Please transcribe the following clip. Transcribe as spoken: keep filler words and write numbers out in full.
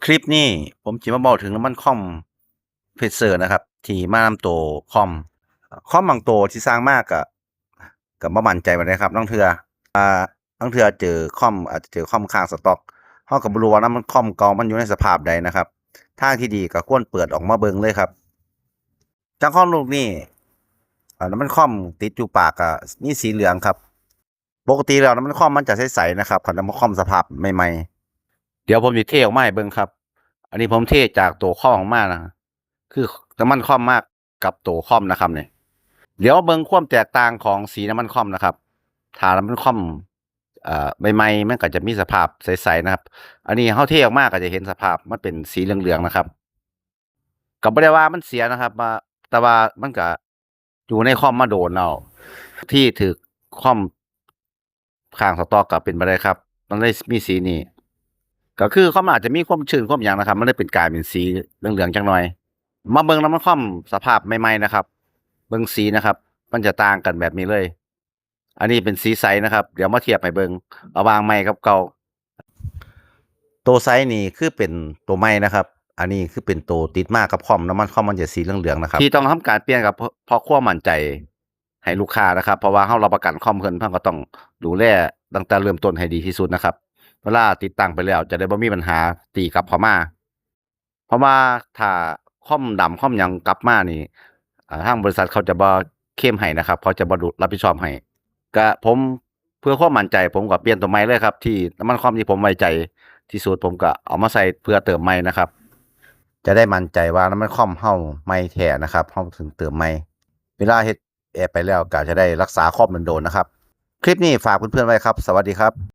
คลิปนี้ผมสิมาเว้าถึงน้ำมันคอมเพรสเซอร์นะครับ ที่มานำตัวคอม คอมบางตัวที่สั่งมาก็ ก็บ่มั่นใจปานใดครับ ลางเทื่อ อ่า ลางเทื่อเจอคอม อาจจะเจอคอมค้างสต็อก เราก็บ่รู้ว่าน้ำมันคอมเก่ามันอยู่ในสภาพใดนะครับ ทางที่ดีก็ควรเปิดออกมาเบิ่งเลยครับ จั่งคอมลูกนี้ อ่า น้ำมันคอมติดอยู่ปากก็มีสีเหลืองครับ ปกติแล้วน้ำมันคอมมันจะใสๆนะครับ คันน้ำมันคอมสภาพใหม่ๆ เดี๋ยวผมสิเทออกมาให้เบิ่งครับ อันนี้ผมเทจากตัวคอมออกมานะ คือน้ำมันคอมมากับตัวคอมนะครับเนี่ย เดี๋ยวเบิ่งความแตกต่างของสีน้ำมันคอมนะครับ ถ้าน้ำมันคอม เอ่อ ใหม่ๆ มันก็จะมีสภาพใสๆนะครับ อันนี้เราเทออกมาก็จะเห็นสภาพมันเป็นสีเหลืองๆนะครับ ก็บ่ได้ว่ามันเสียนะครับ ว่า แต่ว่ามันก็อยู่ในคอมมาโดนแล้ว ที่ถืกคอมค้างสต็อกก็เป็นไปได้ครับ มันเลยมีสีนี้ ก็คือคอมอาจจะมีความชื้นความหยังนะครับ มันเลยเป็นกลายเป็นสีเหลืองๆจักหน่อย มาเบิ่งน้ำมันคอมสภาพใหม่ๆนะครับ เบิ่งสีนะครับ มันจะต่างกันแบบนี้เลย อันนี้เป็นสีใสนะครับ เดี๋ยวมาเทียบให้เบิ่ง ระหว่างใหม่กับเก่า ตัวใสนี่คือเป็นตัวใหม่นะครับ อันนี้คือเป็นตัวติดมากับคอม น้ำมันคอมมันจะสีเหลืองๆนะครับ ที่ต้องทำการเปลี่ยนก็เพราะ เพราะความมั่นใจให้ลูกค้านะครับ เพราะว่าเรารับประกันคอมเพิ่น เราก็ต้องดูแลตั้งแต่เริ่มต้นให้ดีที่สุดนะครับ เวลาติดตั้งไปแล้วจะได้บ่มีปัญหาตีกลับเข้ามา เพราะว่าถ้าคอมดำคอมหยังกลับมานี่ อ่า ทางบริษัทเขาจะบ่เคลมให้นะครับ เขาจะบ่รับผิดชอบให้ ก็ผม เพื่อความมั่นใจผมก็เปลี่ยนตัวใหม่เลยครับ ที่น้ำมันคอมที่ผมไว้ใจที่สุด ผมก็เอามาใส่เพื่อเติมใหม่นะครับ จะได้มั่นใจว่าน้ำมันคอมเราใหม่แท้นะครับ เราถึงเติมใหม่ เวลาเฮ็ดแอร์ไปแล้วก็จะได้รักษาคอมโดนๆนะครับ คลิปนี้ฝากเพื่อนๆไว้ครับ สวัสดีครับ